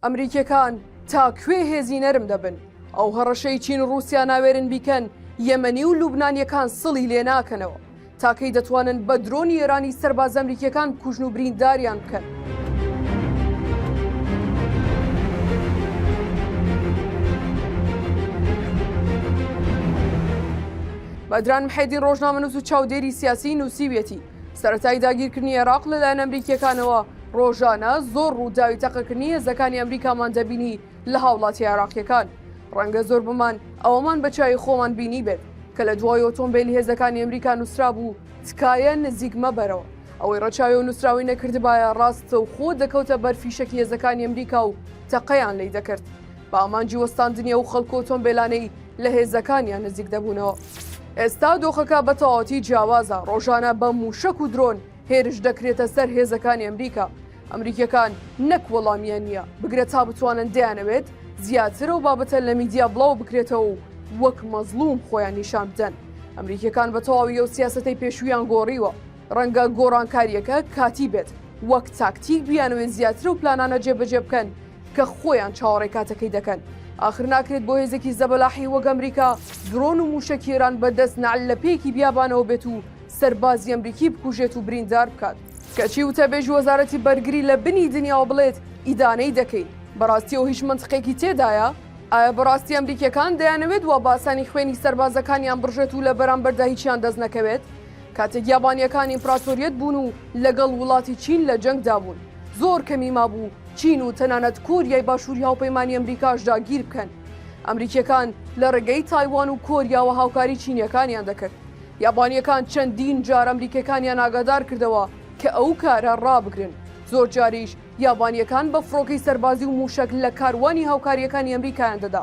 ئەمریکیەکان تا کوێ هێزی نەرم دەبن؟ ئەو هەڕەشەی چین و ڕووسیا ناوێرن بیکەن، یەمەنی و لوبنانیەکان سڵی لێ ناکەنەوە. تا کەی دەتوانن بە درۆنی ئێرانی سەربازە ئەمریکیەکان بکوژن و برینداریان بکەن؟ بەدران محێدین ڕۆژنامەنووس و چاودێری سیاسی نووسیویەتی، سەرەتای داگیرکردنی عێراق لەلایەن ئەمریکیەکانەوە ڕۆژانە زۆر ڕووداوی تەقەکردنی هێزەکانی ئەمریکامان دەبینی لە هاوڵاتی عێراقیەکان ڕەنگە زۆربەمان ئەوەمان بە چاوی خۆمان بینی بێت کە لە دوای ئۆتۆمبیلی هێزەکانی ئەمریکا نووسرابوو تکایە نزیک مەبەرەوە ئەوەی ڕەچاوی و نووسراوی نەکردبایە ڕاستەوخۆ دەکەوتە بەر فیشەکی هێزەکانی ئەمریکا و تەقەیان لی دەکرد بە ئامانجی وەستاندنی ئەو خەڵک و ئۆتۆمبیلانەی لە هێزەکانیان نزیک دەبوونەوە. ئێستا دۆخەکە بە تەواوەتی جیاوازە، ڕۆژانە بە مووشەک و درۆن هێرش دەکرێتە سەر هێزەکانی ئەمریکا. ئەمریکییەکان نەک وەڵامیان نییە، بگرە تا بتوانن دەیانەوێت زیاتر ئەو بابەتە لە میدیا بڵاو بکرێتەوە و وەک مەزڵوم خۆیان نیشان بدەن. ئەمریکییەکان بە تەواوی ئەو سیاسەتەی پێشوویان گۆڕیوە. ڕەنگە گۆڕانکارییەکە کاتی بێت، وەک تاکتیک بیانەوێت زیاتر ئەو پلانانە جێبەجێ بکەن کە خۆیان چاوەڕێی کاتەکەی دەکەن. ئاخر ناکرێت بۆ هێزێکی زەبەلاحی وەک ئەمریکا درۆن و مووشەکی ئێران بە دەست نەعل لە پێیەکی بیابانەوە بێت و سەربازی ئەمریکی بکوژێت و بریندار بکات. کەچی وتەبێژی وەزارەتی بەرگری لە بنی دنیاوە بڵێت ئیدانەی دەکەین. بەڕاستی ئەوە هیچ مەنتقێکی تێدایە؟ ئایا بەڕاستی ئەمریکیەکان دەیانەوێت وا بە ئاسانی خوێنی سەربازەکانیان بڕژێت و لە بەرامبەردا هیچیان دەست نەکەوێت؟ کاتێک یابانیەکان ئیمپراتۆریەت بوون و لەگەڵ وڵاتی چین لە جەنگدا بوون زۆر کەمی مابوو چین و تەنانەت کۆریای باشووری هاوپەیمانی ئەمریکاش داگیر بکەن. ئەمریکیەکان لە ڕێگەی تایوان و کۆریاوە هاوکاری چینیەکانیان دەکرد. یابانیەکان چەندین جار ئەمریکیەکانیان ئاگادار کردەوە کە ئەو کارە ڕابگرن. زۆر جاریش یابانیەکان بە فڕۆکەی سەربازی و مووشەک لە کاروانی هاوکاریەکانی ئەمریکایان دەدا،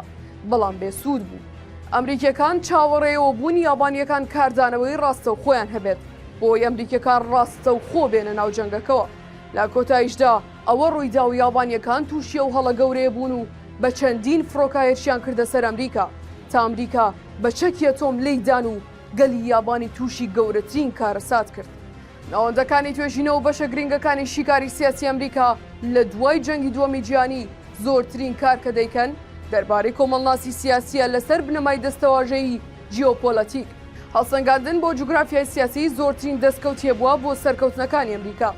بەڵام بێ سوود بوو. ئەمریکیەکان چاوەڕێیەوە بوون یابانیەکان کاردانەوەی ڕاستەوخۆیان هەبێت بۆ ئەوەی ئەمریکیەکان ڕاستەوخۆ بێنە ناو جەنگەکەوە. لە کۆتاییشدا ئەوە ڕوویدا و یابانیەکان تووشی ئەو هەڵە گەورەیە بوون و بە چەندین فڕۆکە هێرشیان کردە سەر ئەمریکا تا ئەمریکا بە چەکی ئەتۆم لێی دان و گەلی یابانی تووشی گەورەترین کارەسات کرد. ناوەندەکانی توێژینەوە و بەشە گرنگەکانی شیکاری سیاسی ئەمریکا لە دوای جەنگی دووەمی جیهانی زۆرترین کار کە دەیکەن دەربارەی کۆمەڵناسی سیاسیە لەسەر بنەمای دەستەواژەی جیۆپۆلەتیک. هەڵسەنگاندن بۆ جوگرافیای سیاسی زۆرترین دەستکەوتی هەبووە بۆ سەرکەوتنەکانی ئەمریکا.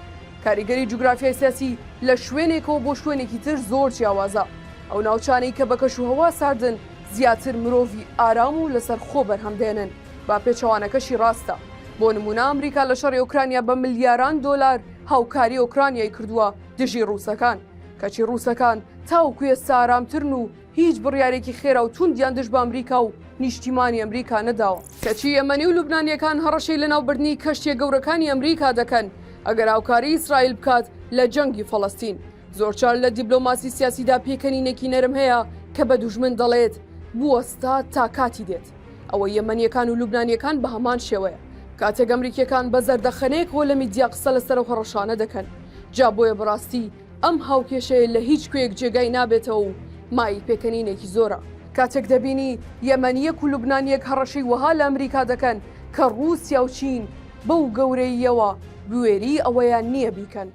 کاریگەری جوگرافیای سیاسی لە شوێنێکەوە بۆ شوێنێکی تر زۆر جیاوازە. ئەو ناوچانەی کە بە کەشوهەوا ساردن زیاتر مرۆڤی ئارام و لەسەر خۆ بەرهەم دێنن. با پێچەوانەکەشی ڕاستە. بۆ نموونە ئەمریکا لە شەڕی ئۆکرانیا بە ملیاران دۆلار هاوکاری ئۆکرانیای کردووە دژی ڕووسەکان. کەچی ڕووسەکان تاوەکو ئێستا ئارامترن و هیچ بڕیارێکی خێرا و توندیان دژ بە ئەمریکا و نیشتیمانی ئەمریکا نەداوە. کەچی یەمەنی و لوبنانییەکان هەڕەشەی لەناوبردنی کەشتییە گەورەکانی ئەمریکا دەکەن ئەگەر هاوکاری ئیسرائیل بکات لە جەنگی فەڵەستین. زۆرجار لە دیبلۆماسی سیاسیدا پێکەنینێکی نەرم هەیە کە بە دوژمن دەڵێت بوەستە تا کاتی دێت. ئەوەی یەمەنییەکان و لوبنانییەکان بە هەمان شێوەیە. کاتێک ئەمریکییەکان بە زەردەخەنەیەکەوە لە میدیا قسە لەسەر ئەو هەڕەشانە دەکەن. جا بۆیە بەڕاستی ئەم هاوکێشەیە لە هیچ کوێیەک جێگای نابێتەوە و مایەی پێکەنینێکی زۆرە. کاتێک دەبینی یەمەنییەک و لوبنانییەک هەڕەشەی وەها لە ئەمریکا دەکەن کە ڕووسیا و چین بەو گەورەییەوە بوێریی ئەوەیان نییە بیکەن.